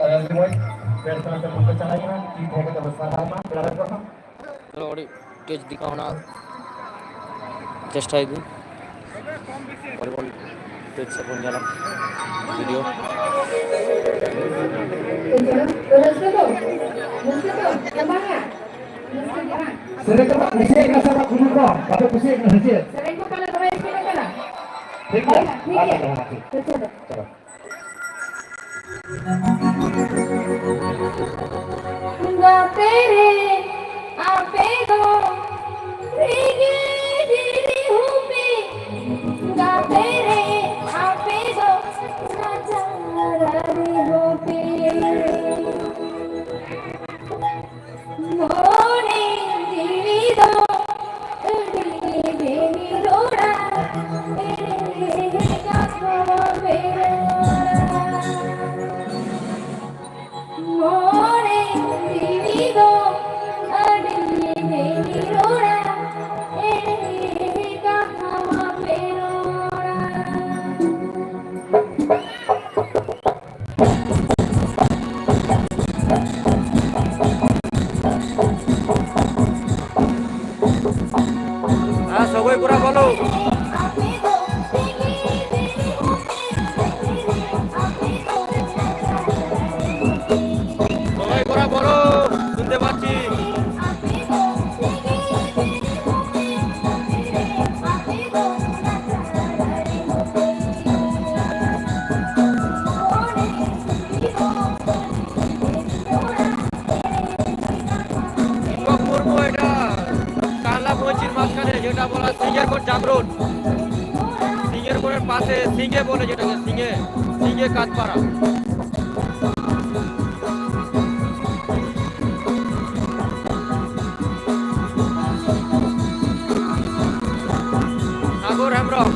ᱟᱹᱰᱤ ᱢᱚᱡᱽ, ᱵᱮᱥ ᱛᱮ ᱪᱟᱞᱟᱜ ᱠᱟᱱᱟ, ᱴᱤᱢ ᱦᱚᱸ ᱠᱟᱛᱮ ᱵᱚᱱ ᱥᱟᱨᱦᱟᱣ ᱢᱟ, ᱯᱮᱲᱟ ᱠᱚ ᱦᱚᱸ᱾ ᱪᱚᱞᱚ, ᱟᱹᱰᱤ ᱛᱮᱡᱽ ᱫᱤᱠᱷᱟᱣᱱᱟ, ᱪᱮᱥᱴᱟᱭ ᱫᱤᱧ᱾ ᱵᱷᱚᱞᱤᱵᱚᱞ ᱛᱮᱡᱽ ᱥᱮᱫ ᱵᱚᱱ ᱧᱮᱞᱟ ᱵᱷᱤᱰᱤᱭᱳ᱾ ᱨᱟᱹᱥᱠᱟᱹ ᱫᱚ, ᱨᱟᱹᱥᱠᱟᱹ ᱫᱚ ᱪᱟᱵᱟ ᱦᱟᱸᱜ᱾ ᱨᱟᱹᱥᱠᱟᱹ ᱫᱚ ᱵᱟᱝ᱾ ᱥᱮᱨᱮᱧ ᱠᱚ ᱠᱩᱥᱤᱭᱟᱜ ᱠᱟᱱᱟ ᱥᱮ ᱵᱟᱝ? ᱠᱩᱞᱤ ᱠᱚᱢ, ᱵᱟᱯᱮ ᱠᱩᱥᱤᱭᱟᱜ ᱠᱟᱱᱟ ᱥᱮ ᱪᱮᱫ? ᱥᱮᱨᱮᱧ ᱠᱚ ᱯᱟᱞᱮ ᱫᱚᱢᱮ ᱨᱤᱯᱤᱴᱚᱜ ᱠᱟᱱᱟ᱾ ᱴᱷᱤᱠ ᱜᱮᱭᱟ, ᱦᱳᱭ, ᱴᱷᱤᱠ ᱟᱪᱪᱷᱟ, ᱜᱮᱭᱟ᱾ ᱛᱟᱦᱚᱞᱮ ᱢᱟ ᱴᱷᱤᱠ᱾ ᱟᱪᱪᱷᱟ, ᱫᱚ᱾ ᱪᱚᱞᱚ᱾ ᱜᱟᱛᱮ ᱨᱮ ᱟᱯᱮ ᱫᱚ ᱨᱮᱜᱮ ᱫᱷᱤᱨᱤ ᱦᱚᱸᱯᱮ, ᱜᱟᱛᱮ ᱨᱮ ᱟᱯᱮ ᱫᱚ ᱨᱟᱡᱟ ᱫᱟᱨᱮ ᱦᱚᱸᱯᱮ᱾ ᱢᱚᱱᱮ ᱡᱤᱣᱤ ᱫᱚ ᱟᱹᱰᱤ ᱵᱮᱱ ᱨᱚᱲᱟ, ᱮᱲᱮ ᱠᱟᱛᱷᱟ ᱵᱮᱱ ᱨᱚᱲᱟ᱾ ᱢᱚᱱᱮ ᱡᱤᱣᱤ ᱫᱚ ᱟᱹᱰᱤ ᱵᱮᱱ ᱨᱚᱲᱟ, ᱮᱲᱮ পাশে সিঙ্গে বলে যেটাকে, সিঙ্গে, সিঙ্গে কাতপাড়া। সাগর হেমব্রম।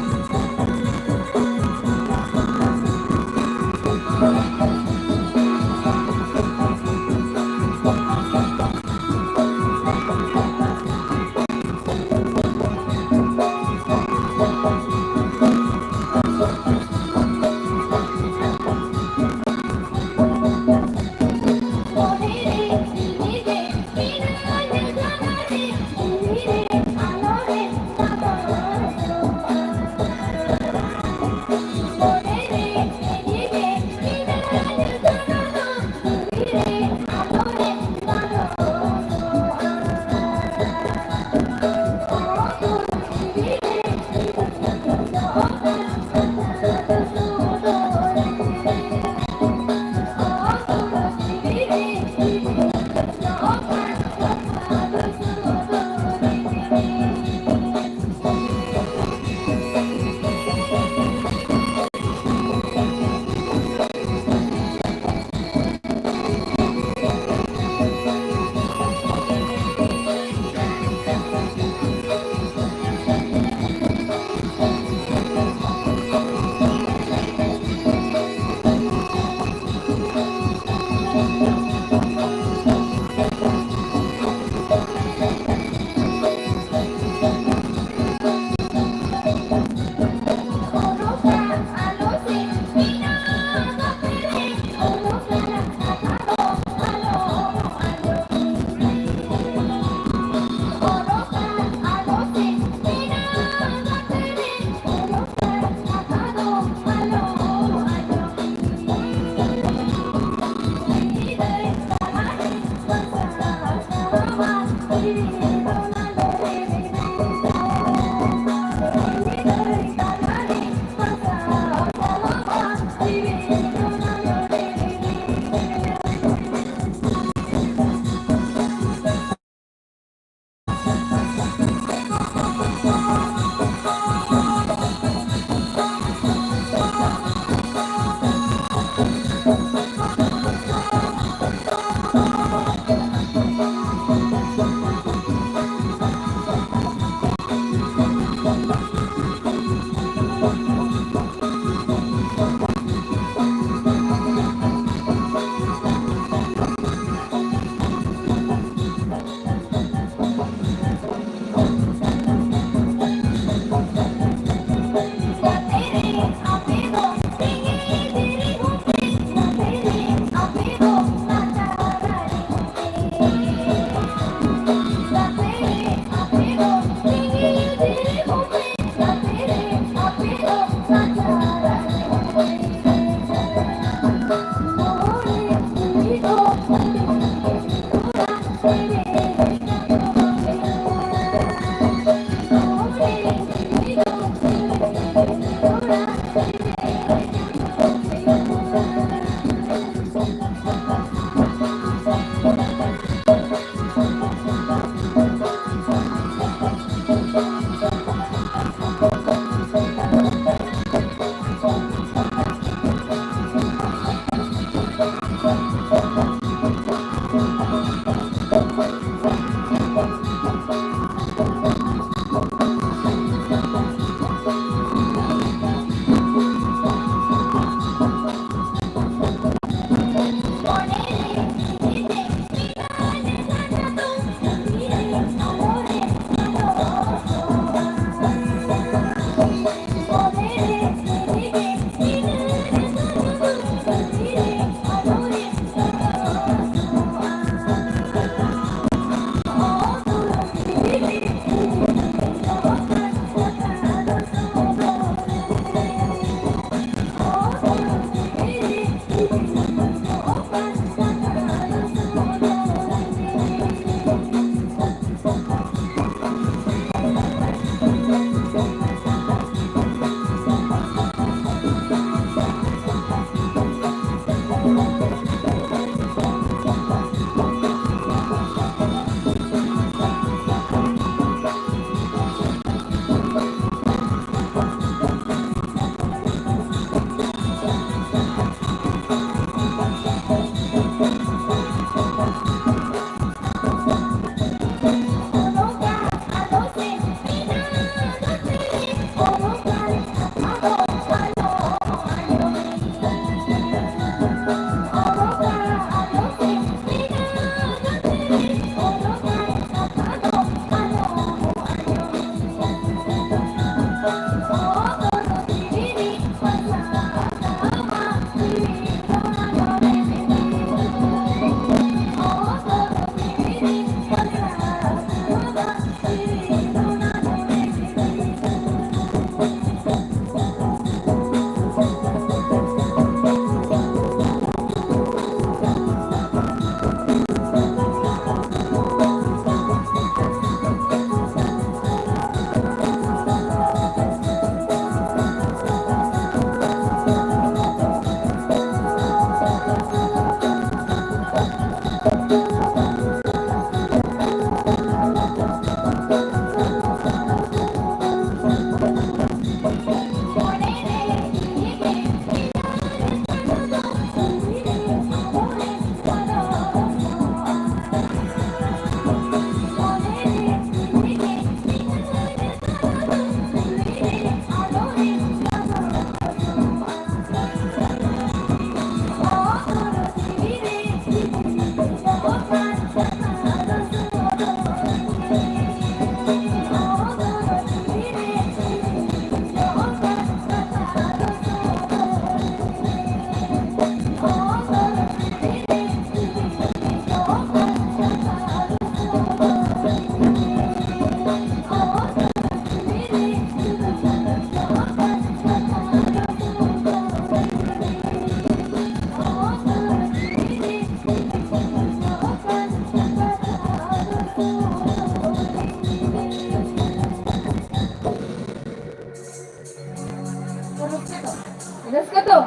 ᱨᱟᱹᱥᱠᱟᱹ ᱛᱚ?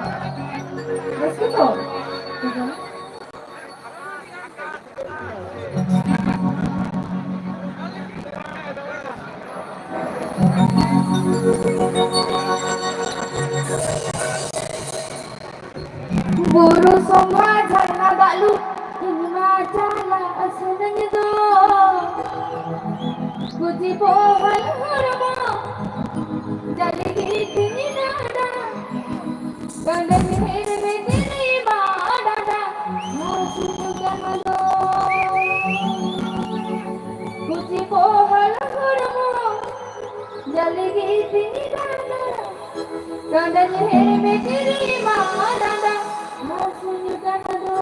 ᱨᱟᱹᱥᱠᱟᱹ ᱛᱚ? ᱵᱩᱨᱩ ᱥᱚᱸᱜᱷᱟ ᱡᱷᱟᱨᱱᱟ ᱫᱟᱜ ᱞᱩ, ᱤᱧ ᱢᱟ ᱪᱟᱞᱟᱜ ᱥᱟᱱᱟᱧ ᱫᱚ᱾ ᱠᱩᱪᱤ ᱯᱚᱦᱚᱞ ᱦᱚᱲᱢᱚ, ᱡᱟᱞᱮ ᱜᱮ ᱛᱤᱧ ᱰᱟᱸᱰᱟ᱾ ᱰᱟᱸᱰᱟ ᱡᱮᱦᱮᱨ ᱢᱮ ᱛᱤᱨᱤ ᱢᱟ ᱰᱟᱸᱰᱟ, ᱦᱟᱹᱥᱩ ᱡᱟᱸᱜᱟ ᱫᱚ᱾ ᱠᱩᱪᱤ ᱯᱚᱦᱚᱞ ᱦᱚᱲᱢᱚ, ᱡᱟᱞᱮ ᱜᱮ ᱛᱤᱧ ᱰᱟᱸᱰᱟ᱾ ᱰᱟᱸᱰᱟ ᱡᱮᱦᱮᱨ ᱢᱮ ᱛᱤᱨᱤ ᱢᱟ ᱰᱟᱸᱰᱟ, ᱦᱟᱹᱥᱩ ᱡᱟᱸᱜᱟ ᱫᱚ᱾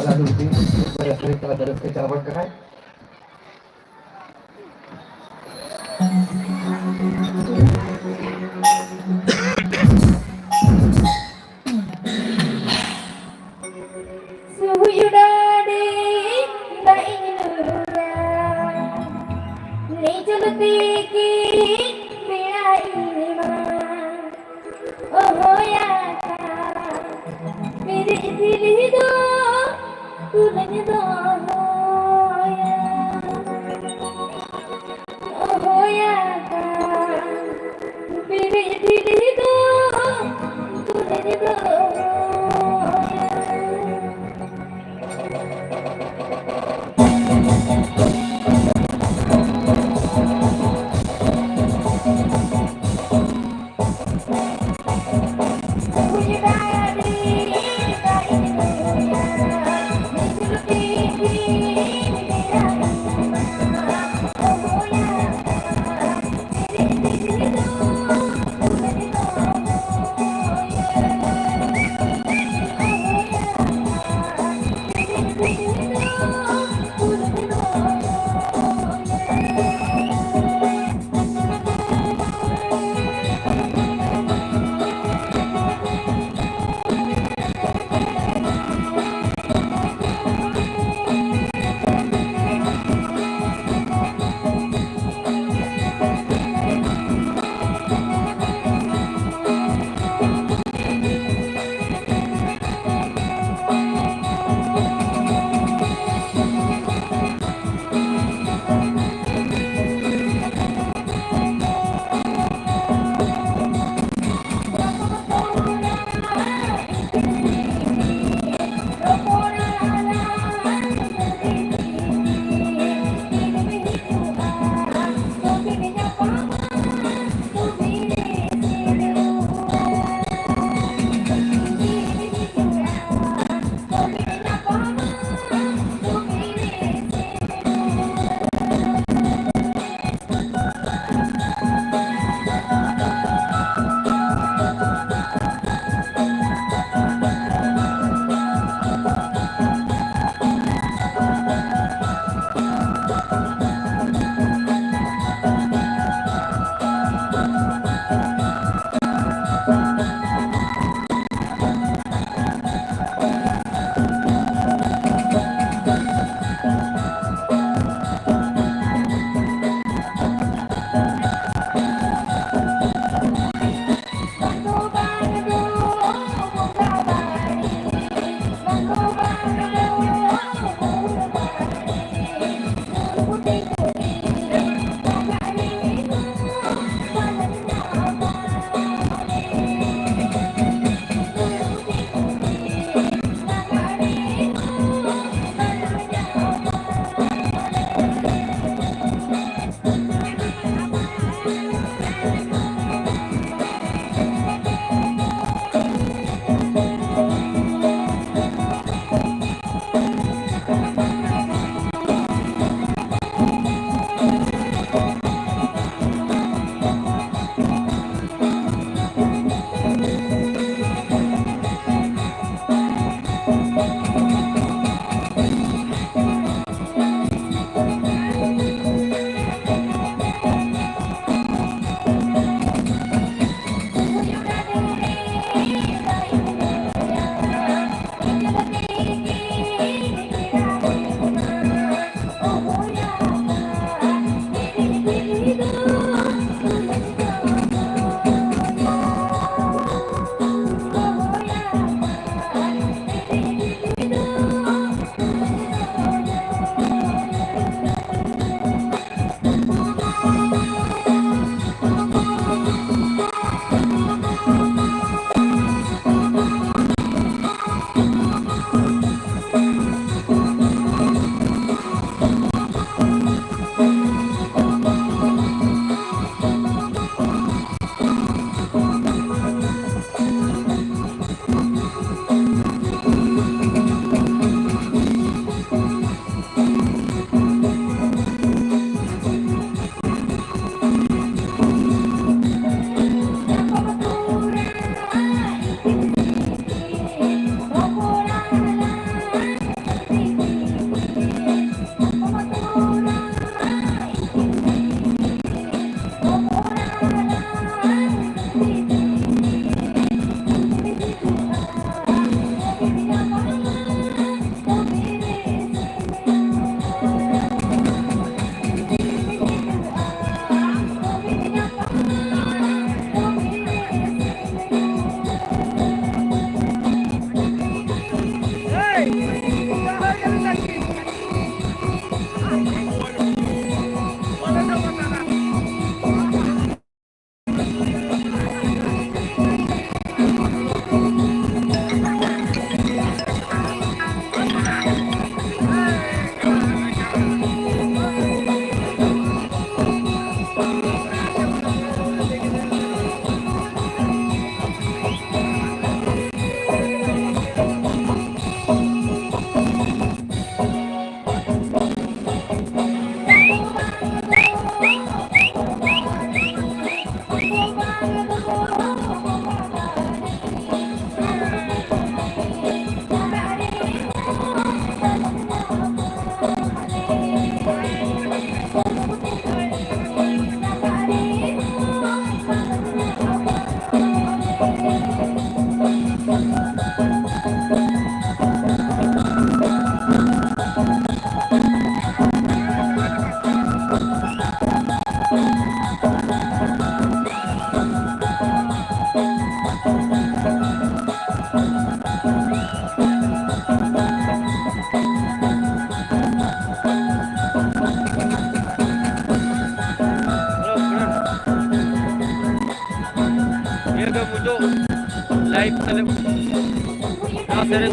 ᱞᱟᱹᱰᱩ ᱵᱤᱞᱤ ᱵᱟᱨᱭᱟ ᱥᱮᱨᱮᱧ ᱛᱟᱞᱟ ᱛᱮ ᱨᱟᱹᱥᱠᱟᱹ ᱪᱟᱞ ᱟᱵᱚᱱ ᱠᱟᱱᱟᱭ᱾ ᱥᱩᱭ ᱰᱟᱹᱰᱤ ᱫᱟᱜ ᱤᱧ ᱞᱩᱭᱟ, ᱱᱤᱡᱚᱞ ᱛᱮᱜᱮ ᱵᱮᱲᱟ ᱤᱧ ᱢᱟ᱾ ᱚᱦᱚᱭᱟᱠᱟ ᱵᱤᱨᱤᱫ ᱫᱷᱤᱨᱤ ᱫᱚ ᱛᱩᱞᱟᱹᱧ ᱫᱚᱦᱚᱭᱟ᱾ ᱚᱦᱚᱭᱟᱠᱟ ᱵᱤᱨᱤᱫ ᱫᱷᱤᱨᱤ ᱫᱚ ᱛᱩᱞᱟᱹᱧ ᱫᱚᱦᱚᱭᱟ᱾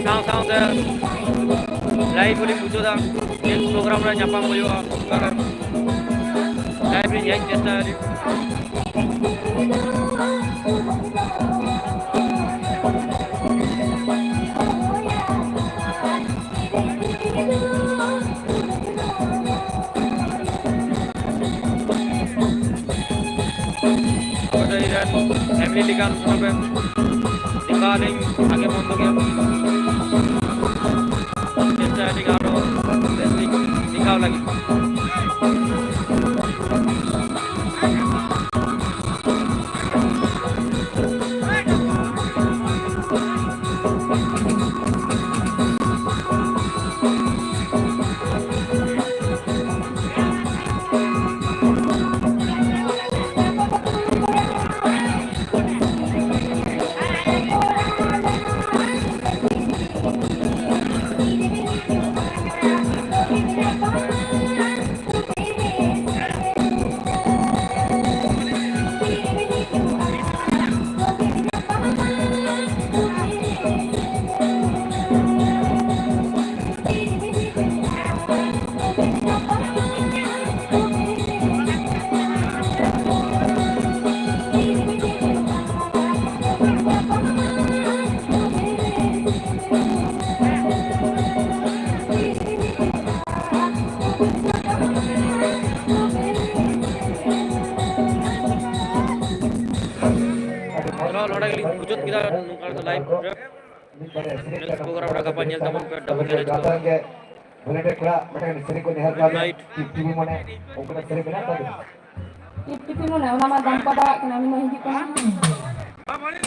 ᱥᱟᱶ ᱥᱟᱶᱛᱮ ᱞᱟᱭᱤᱵᱷ ᱦᱚᱸᱞᱤᱧ ᱢᱩᱪᱟᱹᱫᱟ᱾ ᱱᱮᱠᱥᱴ ᱯᱨᱳᱜᱨᱟᱢ ᱨᱮ ᱧᱟᱯᱟᱢ ᱦᱩᱭᱩᱜᱼᱟ᱾ ᱞᱟᱭᱤᱵᱷ ᱞᱤᱧ ᱦᱮᱡ ᱪᱮᱥᱴᱟᱭᱟ᱾ ᱯᱷᱮᱢᱤᱞᱤ ᱞᱮᱠᱟᱱ ᱥᱟᱵᱮ ᱪᱮᱠᱟ ᱟᱹᱞᱤᱧ ᱵᱷᱟᱜᱮ ᱢᱚᱱᱫᱚ ᱜᱮ ᱪᱮᱥᱴᱟᱭᱟᱞᱤᱧ ᱟᱨᱚ ᱵᱮᱥ ᱴᱷᱤᱠ ᱥᱮᱬᱟᱣ ᱞᱟᱹᱜᱤᱫ᱾ ᱪᱚᱞᱚ, ᱱᱚᱰᱮ ᱜᱮᱞᱤᱧ ᱢᱩᱪᱟᱹᱫ ᱠᱮᱫᱟ ᱱᱚᱝᱠᱟ ᱫᱚ ᱞᱟᱭᱤᱵᱷ ᱨᱮ᱾ ᱱᱮᱠᱥᱴ ᱯᱨᱳᱜᱨᱟᱢ ᱨᱮ ᱜᱟᱯᱟ ᱧᱮᱞ ᱛᱟᱵᱚᱱ ᱯᱮ, ᱰᱟᱵᱚᱞ ᱜᱮᱨᱮᱡᱽ ᱠᱚ᱾ ᱵᱷᱚᱞᱮᱱᱴᱤᱭᱟᱨ ᱠᱚᱲᱟ ᱢᱤᱫᱴᱟᱝ ᱥᱮᱨᱮᱧ ᱠᱚ ᱱᱮᱦᱚᱨ ᱠᱟᱜ ᱞᱮᱭᱟ᱾ Good night. ᱴᱤᱯ ᱴᱤᱯᱤ ᱢᱚᱱᱮ, ᱚᱱᱠᱟᱱᱟᱜ ᱥᱮᱨᱮᱧ ᱢᱮᱱᱟᱜ ᱛᱟᱵᱮᱱᱟ? ᱴᱤᱯ ᱴᱤᱯᱤ ᱢᱚᱱᱮ, ᱚᱱᱟ ᱢᱟ ᱫᱟᱢᱯᱟ ᱫᱟᱲᱟᱜ ᱠᱟᱱᱟ, ᱩᱱᱤ ᱢᱟ ᱦᱤᱡᱩᱜ ᱠᱟᱱᱟ᱾